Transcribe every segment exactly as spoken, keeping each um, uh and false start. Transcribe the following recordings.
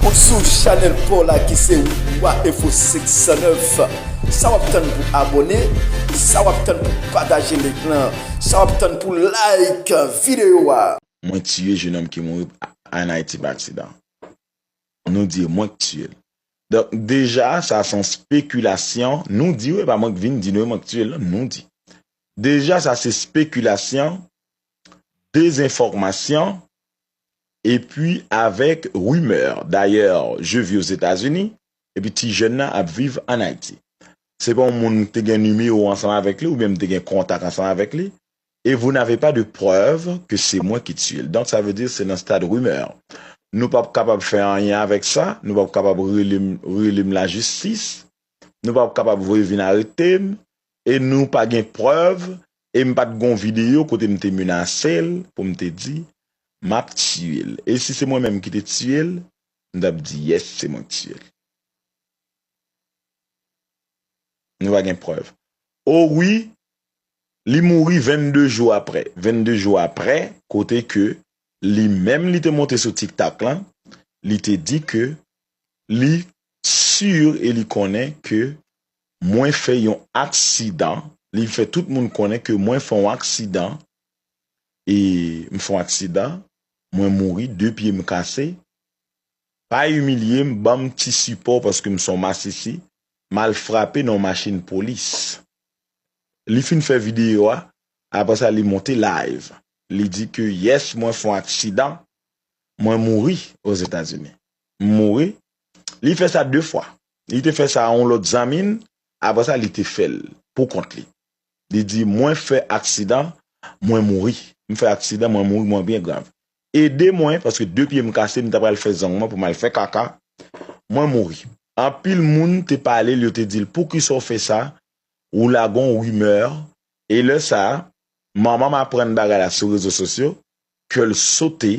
Ou sou chanèl pa w la ki se Wa Enfo senk san nèf. Sa w ap tann pou abòne? Sa w ap tann pou pataje link lan? Sa w ap tann pou like videyo a? Mwen tiye jenòm ki mouri an Ayiti pa aksidan. Nou di mwen k tiye l. Donk, deja, sa se yon spekilasyon. Nou di, wi, pa mwen k vin di nou, mwen k tiye l, non, nou di. Deja, sa se spekilasyon, dezenfòmasyon, epi avèk rimè. Dayè, je vis aux États-Unis, epi ti jèn nan ap viv an Ayiti. Se pa yon moun m te gen nimewo ansanm avèk li, oubyen m te gen kontak ansanm avèk li. Et vous n'avez pas de preuve que c'est moi qui tiye l. Donk, sa vle di se nan stad rimè. Nou p ap kapab fè anyen avèk sa, nou p ap kapab rele m, rele m lajistis, nou p ap kapab voye vin arete m, e nou pa gen prèv, e m pa t gon videyo kote m te menase l pou m te di, m ap tiye l. E si se mwen menm ki te tiye l, m t ap di, yes, se mwen ki tiye l. Nou pa gen prèv. O wi, li mouri vennde jou apre. Vennde jou apre, kote ke li menm li te monte sou TikTok lan, li te di ke li si e li konnen ke mwen fè yon aksidan. Li fè tout moun konnen ke mwen fè yon aksidan. E m fè yon aksidan, mwen mouri, de pye m kase. Pa imilye m, ban m ti sipò paske m se yon masisi. M al frape nan yon machin polis. Li fin fè videyo a, apre sa li monte live. Li di ke, yes, mwen fè yon aksidan, mwen mouri Ozetazini. M mouri. Li fè sa de fwa. Li te fè sa a yon lòt zanmi n, apre sa li te fè l pou kont li. Li di, mwen fè aksidan, mwen mouri. M fè aksidan, mwen mouri, mwen byen grav. Ede mwen, paske de pye m kase, m ta pral fè zong mwen pou m al fè kaka. Mwen mouri. Anpil moun te pale l, yo te di l, poukisa w fè sa? Ou lage yon rimè. E lè sa a, manman m aprann bagay la sou rezo sosyo, kè l sote.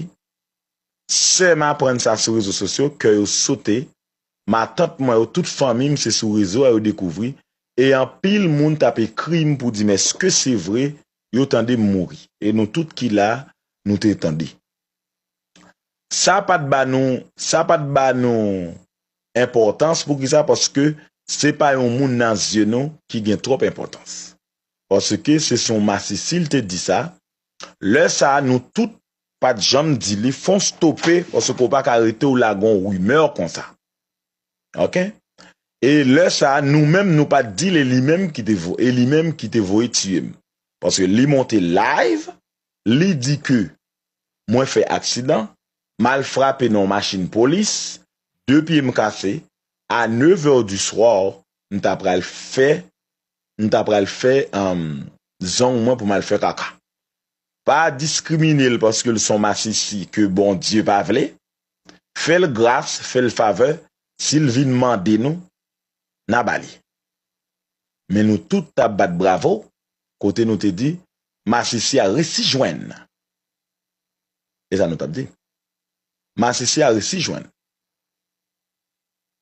Sè m aprann sa sou rezo sosyo, kè yo sote. Matant mwen yo, tout fanmi m, se sou rezo a yo dekouvri. E anpil moun t ap ekri m pou di m, èske se vre? Yo tande m mouri. E nou tout ki la, nou te tande. Sa pa t ba nou, sa pa t ba nou enpòtans. Poukisa? Paske se pa yon moun nan zye nou ki gen twòp enpòtans. Paske se son masisi l te di sa. Lè sa a, nou tout pa t janm di li, fon stope, paske w pa ka rete w lage yon rimè konsa. Oke? E lè sa a, nou menm, nou pa t di l, e li menm ki te vo-, e li menm ki te voye tiye m. Paske li monte live, li di ke mwen fè aksidan, m al frape nan yon machin polis, de pye m kase, a nev è di swa, m ta pral fè, m ta pral fè, um, zong mwen pou m al fè kaka. Pa diskrimine l paske l se yon masisi ke Bondye pa vle. Fè l gras, fè l favè, si l vin mande nou, n a ba li. Men nou tout t ap bat bravo, kote nou te di, masisi a resi jwenn. E sa nou t ap di. Masisi a resi jwenn.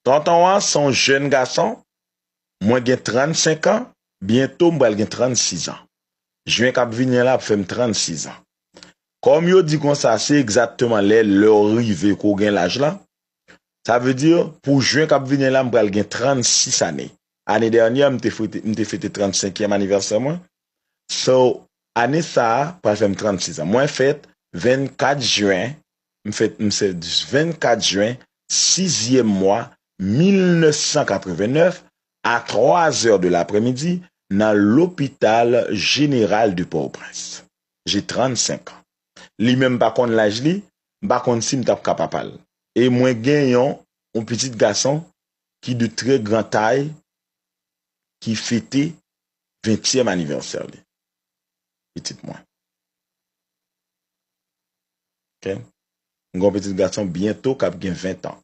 Tonton an se yon jèn gason, mwen gen trannsenk an, byento m pral gen trannsis an. Jen k ap vini an la ap fè m trannsis an. Kòm yo di konsa, se egzakteman lè, lè w rive ke w gen laj la. Sa vle di, pou jen k ap vini an la, m pral gen trannsis ane. Ane dènyè, m te fete, m te fete trannsenkyèm anivèsè mwen. So, ane sa a, pral fè m trannsis an. Mwen fèt vennkat jen, m fèt, m fèt vennkat jen, sizyèm mwa, mil nèf san katreven nèf, a twa zè de lapremidi, nan lopital jeneral de Pòtoprens. J'ai trannsenk an. Li menm pa konn laj li, m pa konn si m t ap ka papa l. E mwen gen yon, yon pitit gason ki de trè gran tay, ki fete ventyèm anivèsè li. Pitit mwen. Oke? M gen yon pitit gason byento k ap gen ven an.